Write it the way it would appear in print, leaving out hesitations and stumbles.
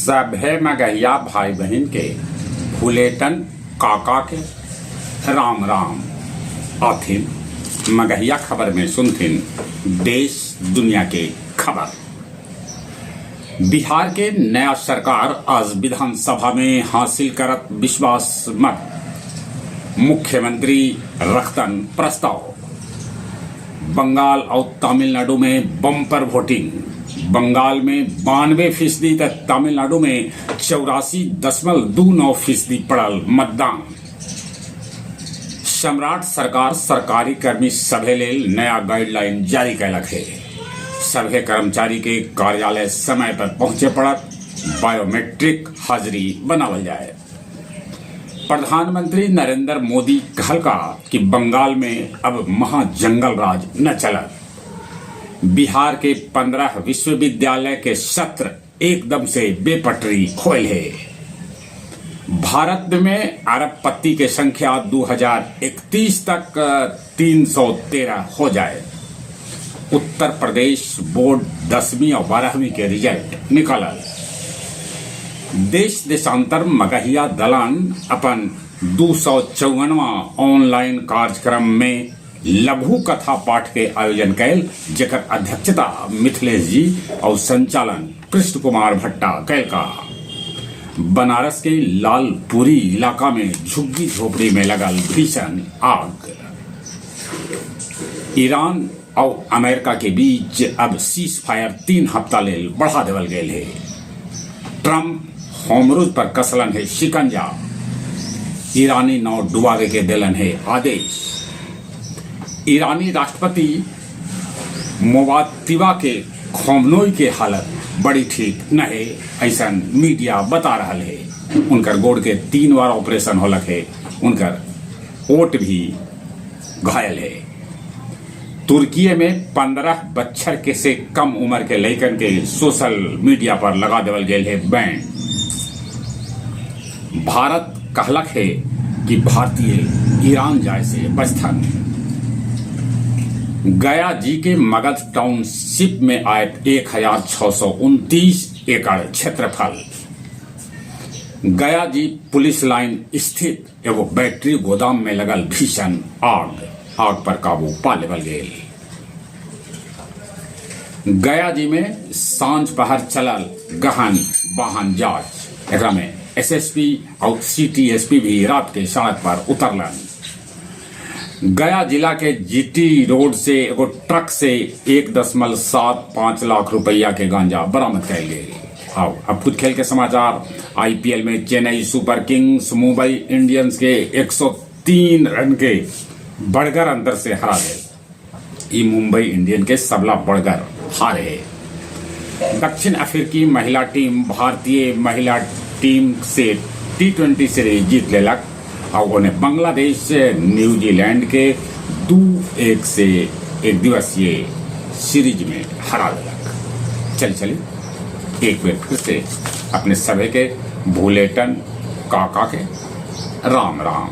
सभे मगहिया भाई बहिन के फुलेटन काका के राम राम। आथिन मगहिया खबर में सुनथिन देश दुनिया के खबर। बिहार के नया सरकार आज विधानसभा में हासिल करत विश्वास मत, मुख्यमंत्री रखतन प्रस्ताव। बंगाल और तमिलनाडु में बम्पर वोटिंग, बंगाल में 92% तक तमिलनाडु में 84.29% पड़ल मतदान। सम्राट सरकार सरकारी कर्मी सभे लेल नया गाइडलाइन जारी कैलक है। सभे कर्मचारी के कार्यालय समय पर पहुंचे पड़त, बायोमेट्रिक हाजिरी बनावल जाए। प्रधानमंत्री नरेंद्र मोदी कहलका कि बंगाल में अब महाजंगल राज न चलत। बिहार के 15 विश्वविद्यालय के सत्र एकदम से बेपटरी होल है। भारत में अरबपति के संख्या 2031 तक 313 हो जाए। उत्तर प्रदेश बोर्ड 10वीं और 12वीं के रिजल्ट निकालल। देश देशांतर मगहिया दलान अपन 254वां ऑनलाइन कार्यक्रम में लघु कथा पाठ के आयोजन कैल, जेकर अध्यक्षता मिथिलेश जी और संचालन कृष्ण कुमार भट्टा कैल का। बनारस के लालपुरी इलाका में झुग्गी झोपड़ी में लगल भीषण आग। ईरान और अमेरिका के बीच अब सीज फायर 3 हफ्ता लेल बढ़ा देवल गेल है। ट्रंप होमरूज पर कसलन है शिकंजा, ईरानी नाव डुबावे के दिलन है आदेश। ईरानी राष्ट्रपति मोवातिवा के खोमनोई के हालत बड़ी ठीक न है, ऐसा मीडिया बता रहा है। उनकर गोड़ के 3 बार ऑपरेशन होलक है, उनकर ओट भी घायल है। तुर्की में 15 बच्छर के से कम उम्र के लइकन के सोशल मीडिया पर लगा देवल गेल है बैन। भारत कहलक है कि भारतीय ईरान जाए से बचथन। गया जी के मगध टाउनशिप में आए 1629 एकड़ क्षेत्रफल। गया जी पुलिस लाइन स्थित एगो बैटरी गोदाम में लगल भीषण आग, आग पर काबू पा लेवल गेल। गया जी में सांझ पहर चलल गहन वाहन जांच, एकरा में एसएसपी और सीटीएसपी भी रात के सड़क पर उतरलन। गया जिला के जीटी रोड से एगो ट्रक से 1.75 लाख रुपया के गांजा बरामद कैल गेल। आओ अब कुछ खेल के समाचार। आईपीएल में Chennai super Kings Mumbai Indians के 103 रन के बड़गर अंतर से हरा गए। ई मुंबई इंडियन के सबला बड़गर हार है। दक्षिण अफ्रीकी महिला टीम भारतीय महिला टीम से T20 series जीत लेलक और उन्हें बांग्लादेश से न्यूजीलैंड के 2-1 से एक दिवसीय सीरीज में हरा देलक। चल चली एक बार फिर से अपने सभी के भूलेटन काका के राम राम।